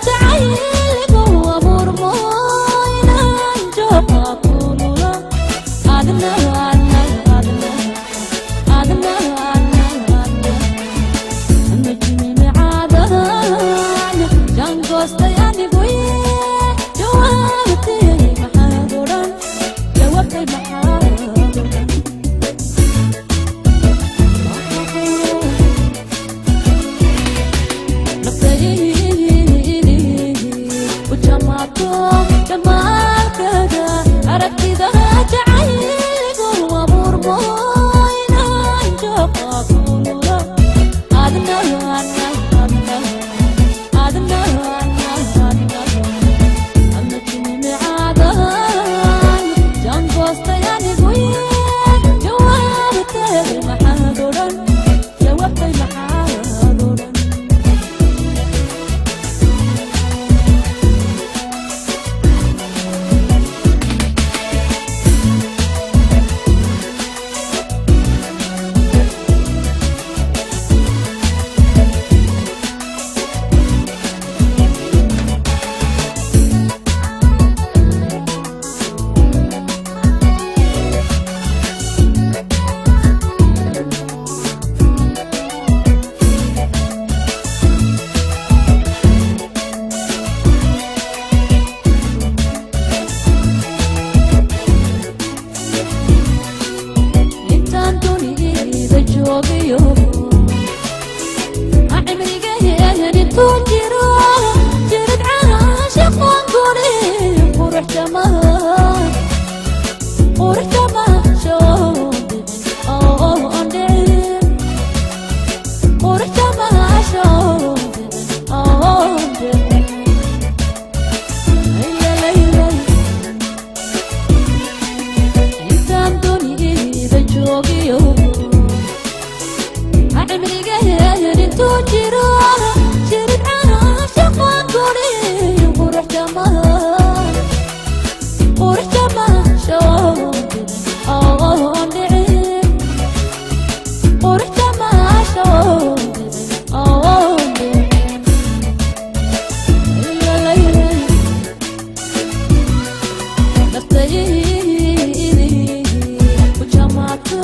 Jacayligu abuurmo inaan jooqa kulula adna, adna, adna, adna, adna, adna majmimicaadan jangoostay anigu. Jawaabtay maxaad odhan? Jawaabtay maxaad odhan? Naftaydi u jamaato jamaalkaga, aragtida jacayligu abuurmo inaan jooqa kulula adna, adna, adna, adna, adna, adna amajimimicaadan jangoostay anigu. Jawaabtay maxaad odhan? Jawaabtay maxaad odhan? Intaan dunida joogayo, cimrigaheed intuu jiro, jirid caashiqoon gurin, qurux jamaa, qurux jamaasho oon dhicin, qurux jamaasho oon dhicin. Layla, intaan dunida joogayo, cimrigaheed intuu jiro, jirid caashiqoon gurin, qurux jamaa, qurux jamaasho oon dhicin, qurux jamaasho oon dhicin. Layla, naftaydi u jamaato